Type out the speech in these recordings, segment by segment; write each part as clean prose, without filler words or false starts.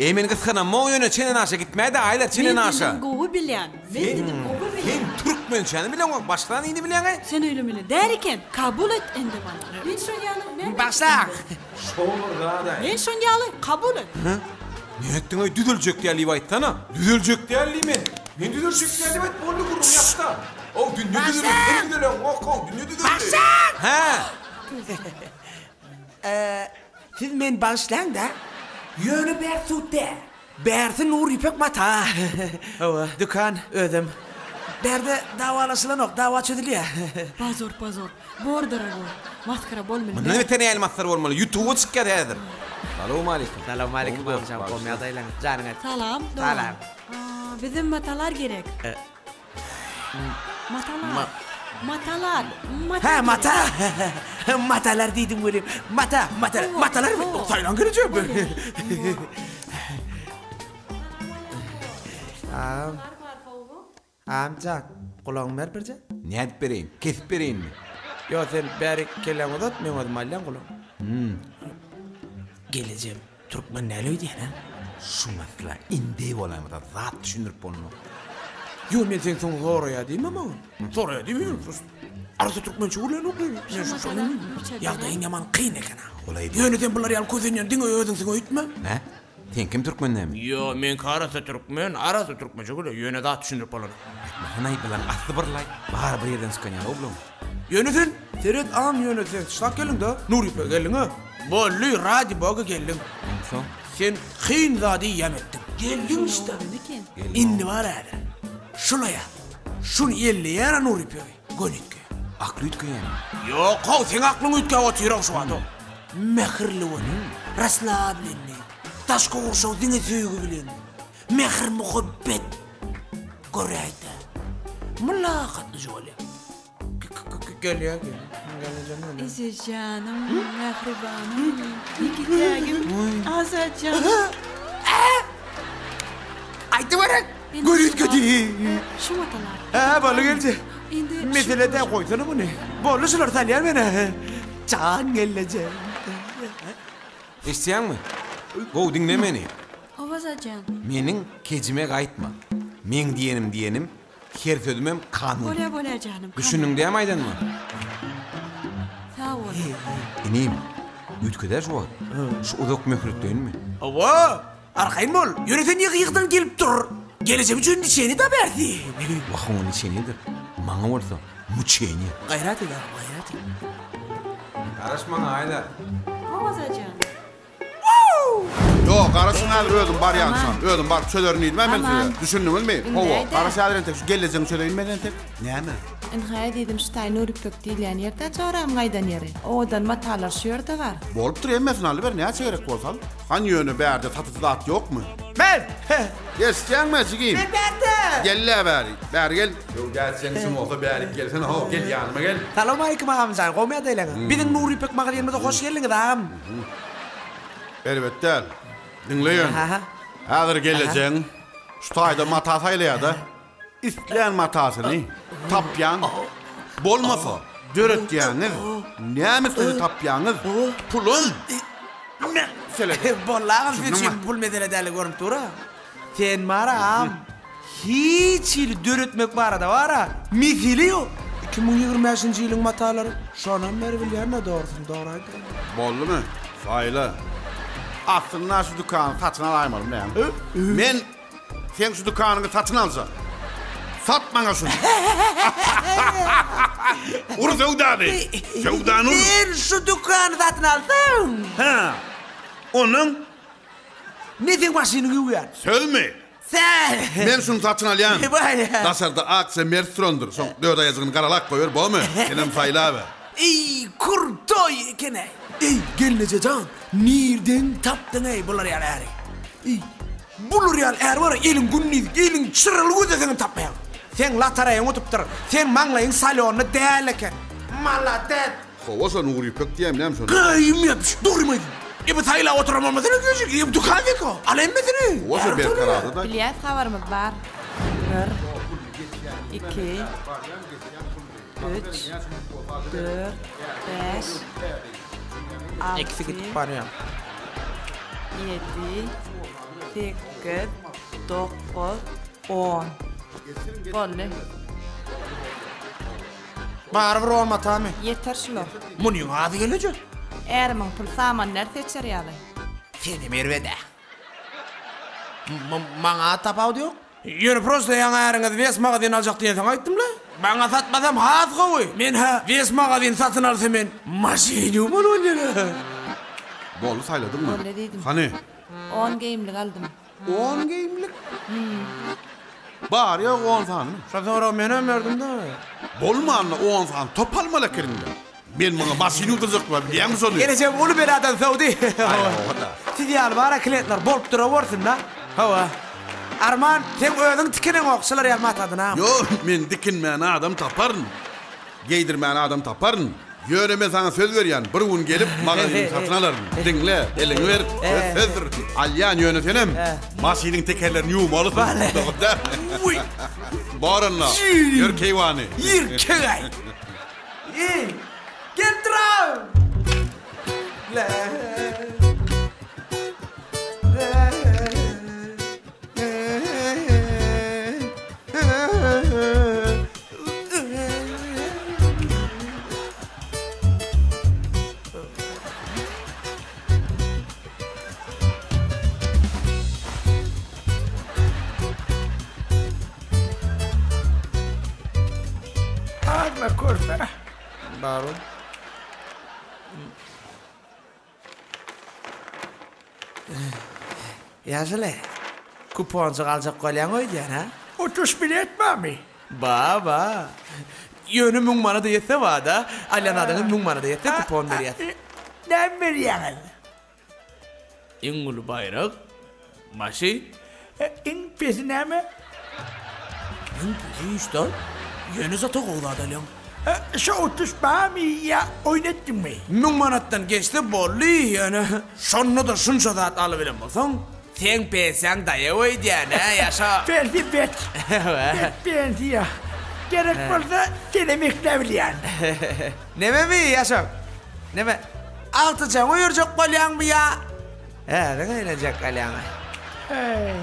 Eý men gysganamok ýöne çenen aşa gitmäýdä Aýlar çenen Men aşa. senden gowy bilýän. Men senden gowy bilýän. Sen türkmençäni bileňok başga nini bilýäňaý? Sen öýlemeli däl eken kabul et indi bana. Men şon ýaly näme Başla. Şol bir zadaý. Men şon ýaly kabul et. Hä? Nätdiňaý düzeljek däl diýip aýtsana. Düzeljek däl diý men. Men düzeljek däl diýip aýt boldy gürrüň ýapda. Ow dünýe düzeldi sen düzeleňok ow dünýe düzeldi. Başla. Hä? Siz meni bagyşlaň-da, ýöne bärsi sud däl. Bärsi Nur Ýüpek mata. Hawa, dükan, özem. Bärde dawalaşylanok, dawa çözülýär. Pozor, pozor. Bor dorogoý. Masgara bolmaly Mundan däl. beter nähili masgara bolmaly? Ýutuba çykýar häzir. Salowmaleýkim. Salowmaleýkim agam, gowy ýagdaýlaryňyz, janyňyz. Salam, dogan. Salam. Bize matalar gerek. Matalar. Matalar. Mata. Hä, mata. Matalar diýdim welin. Mata, mata, matalar saýlan gelejek. Agam. Agamjan, gulagyňy ber birje. Nädip bereýin? Kesip bereýinmi? Ýok, sen bäri kelläňi uzat, men özüm alýan gulagyňy. Gelejem. Türkmen näle öýdýän a? Şu masla indi bolaýmasa zat düşündirip bolmaz. Ýo men seň soň soraýa diýme maňa. Soraýa diýme prosta. Arassa türkmençe gürlänok men. Men şu şondan ýagdaýyň ýaman kyn eken a. Ýöne sen bular ýaly kösenýän diňe özüňsiň öýtme. Nä? Seňkem türkmen dämi? Ýo meňki arassa türkmen, arassa türkmençe gürleýär. Ýöne zat düşündirip bolanok. Aýtmasanaý bularyň asly birlaý. Bary bir ýerden çykan ýaly bulaň. Ýöne sen, seret agam ýöne sen şlak geldiň-da, Nurýüpege geldiň-ä. Boldy, radi boga geldiň. Onsoň? Sen kyn zady ýam etdiň. Geldiň şda. Indi bar häzir. Şulaýa. Şuny elleýär-ä Nurýüpegi. Göni üýtgeýär. Akly üýtgeýärmi? Ýok-how, seň aklyň üýtgäp otyr-ow şu wagt-ow. Mähirli boluň. Rasslablennyý. Daşky gurşaw diňe söýgi bilen. Mähir-muhabbet. Göräýdä. Mylakatlyja bolýar. Gelýär, gelýär. Ejejanym, mähribanym, ýeke-tägim, Azatjan. Aýdyberek, gör üýtgedi. Şu matalar. Hä, boldy gelje. Indi Mesele däl, goýsana muny. Boldy şular salýar meni. Jan gelneje. Eşitýäňmi? Gowy diňle meni. Owazajan. Meniň kejime gaýtma. Meň diýenim diýenim, her sözümem kanun. Bolýa bolýa janym. Düşündiň dämi aýdanyma? Sag bol. Inim, üýtgedä şu wagt. Şu uzak möhletleýinmi? Hawa, arkaýyn bol. Ýöne sen ýygy-ýygydan gelip dur. Gelejek üçin niçeni-da berdi. Wah, oňa niçenidir. Maňa bolsa muçeniýe. Gaýrat et agam, gaýrat et. Garaş maňa, Aýlar. Owazajan. Ýok, garaşyň häzir özüm barýançam. Özüm baryp çözerin diýdim-ä men size. Düşündiňizmi? Hawa, garaş häzir entek şu gellejeňi çözeýin men entek. Näme? Ynha ezizim şu taý Nurýüpek diýilýän ýerde joramyň aýdan ýeri. Owadan matalar şu ýerde bar. Bolupdyr hemmesini alyber näçe gerek bolsa al. Han ýöne bärde satyjy zat ýokmy? Men! Eşitýäňmi jigim? Men bärde! Gel-le bäri. Bäri gel. Ýok, gätjeň işiň bolsa bärik gelsene how, gel ýanyma gel. Salowmaleýkim agamjan, gowmy ýagdaýlaryňyz? Biziň Nurýüpek magazynymyza hoş geldiňiz agam. Erbet däl. Diňle ýöne. Häzir gelejegiň şu taýda mata saýlaýar-da. Islän matasyny tapýaň. Bolmasa, döretýäňiz. Näme islese tapýaňyz. Pulum mesele däl. Boldy agam, siz üçin pul mesele däl görünip dur-a. Sen bar agam. Hiç hili döretmek barada bar-a, mesele ýok. 2025-nji ýylyň matalary, şonam beri bilýän-dä dogrusyny, dogry aýdýan. Boldumy? Saýla. Aslynda şu dükany satyn alaýmalym näme? Men seň şu dükanyňy satyn aljak. Sat maňa şuny. Ur söwdany. Söwdany ur. Sen şu dükany satyn alsaň. Hä. Onuň. Men seň maşynyňy ýuwýan. Sözmi? Sen! Men şuny satyn alýan. Baý. Daşarda akja mers durandyr. Şoň dört aýajygyny garalap goýber, bormy? Senem saýlaber. Eý, krutoý eken-äý. Eý, gelneje jan, nirden tapdyň-eý bular ýaly äri? Eý, bular ýaly är bar-a, eliň gündiz, eliň çyraly gözleseňem tapmaýaň. Seň latareýaň utupdyr. Seň maňlaýyň salýonly däl eken. Malades! Hawa şo Nury Ýüpek diýýän näme şony. Gyýym ýapyş dogrymy aýdyn. E bu saýlap oturan bolmasana köşek e bu dükan seňki al hemmesini. Hawa şo Berkararda da. Bilýäs habarymyz bar. Bir, iki, üç, dört, bäş, Ikisi alty, gidip barýar. ýedi. Sekiz, dokuz, on. Boldy. Bary bir on matamy? Ýeter şular. Munyň azy geleje. Ärimiň pul saman närsä içer ýaly. Senem erbed-ä. Maňa tapawudy ýok. Ýöne prosta ýaňy äriňiz wes magazin aljak diýensoň aýtdym-la. Maňa satmasam has gowy. Men-hä wes magazin satyn alsa men maşyn ýuwmaly bolýan-a. Boldy saýladyňmy? Boldy diýdim. Hany? On geýimlik aldym. On geýimlik? Bary ýogy on sanymy? Şo soragy menem berdim-de. Bolmanda on sany top almaly ekeniň-dä. Men muňa maşyn ýuwdurjakdym-a, bilýäňmi şony? Enejem uly beladan sowdy. Hawa-da. Siz ýaly bar-a klientler bolup durawersin-dä. Hawa. Arman, seň özüň tikineňok şular ýaly matadan-a. Ýok, men tikinmäne adam taparyn. Geýdirmäne adam taparyn. Ýöne men saňa söz berýän, bir gün gelip magazyny satyn alaryn. Diňle, eliňi ber, söz sözdür. Alýan, ýöne senem maşynyň tekerlerini ýuwmalysyň. Dogry dälmi? Bor onda, ýör keýwany. Ýerkeg-aý! Eý, gel duram! Le. Azma körpe. Baron. Ýaşuly, kuponjyk aljak bolýaň öýdýän, hä? Utuş bilet barmy? Ba, ba. Ýöne müň manada ýetse ba-da. Alýan zadyňyz müň manada ýetse kupon berýäs. Näme berýäňiz? Iň uly baýrak, maşyn. Iň pesi näme? Iň pesi hiç zat. Ýöne zata gowy zat alýaň. Şo utuş barmy ýa oýun etdiňmi? Müň manatdan geçse boldy, ýöne şonda-da şunça zat alybilen bolsaň, seň pensiýaň daýaw öýdýän-ä, ýaşa. Pensiýa bet. Bet pensiýa. Gerek bolsa senem ekläbilýän. Nememi, ýaşa? Neme, agtyjaňy öýerjek bolýaňmy ýa äriňe öýlenjek bolýaňmy? Heý,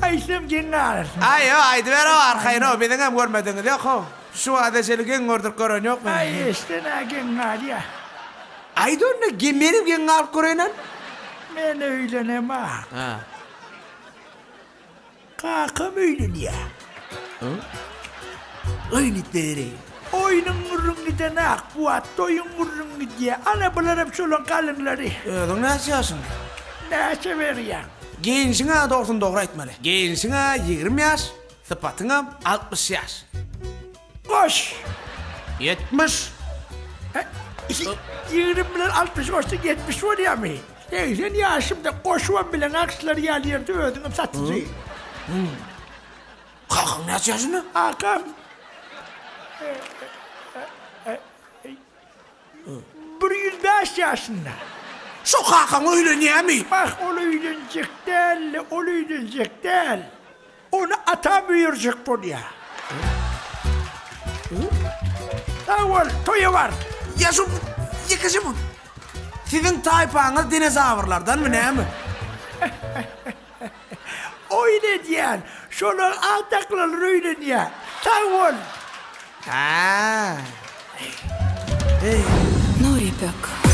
aýtsam geň galarsyň. Aý, ýok, aýdyber-ow, arkaýyn-ow, biziňem görmedigiňiz ýok-ow. Şu wagta çenli geň gördürip gören ýok meni. Aý, eşden-ä geň galýa. Aýt onda, menem geň galyp göreýin-ä. Men öýlenemok. Hä. Kakam öýlenýä. Oýun itleri. Oýnuň gürrüň gidenak, bu wagt toýuň gürrüň gidýä. Ana bularam şolaň galyňlary. Özüň näçe ýaşyňda? Näçe berýäň? Geýinişiň-ä dogrusyny dogry aýtmaly. Geýinişiň-ä 20 ýaş, sypatyňam 60 ýaş. Goş! 70. 20 bilen 60 goşsaň 70 bolýamy? 80 ýaşymda goşubam bileňok şular ýaly ýerde özüňem satyjy. Kakaň näçe ýaşynda? Kakam 105 ýaşynda. Şo kakaň öýlenýämi? Ah ol öýlenjek däl-le, ol öýlenjek däl. Ony atam öýerjek bolýa. Sag bol, toýa bar. Ýa şu ýekeje bu. Siziň taýpaňyz dinozawrlardanmy näme? Oýun edýän. Şolar agdaklylar öýlenýä. Sag bol. Hä. Nur Ýüpek.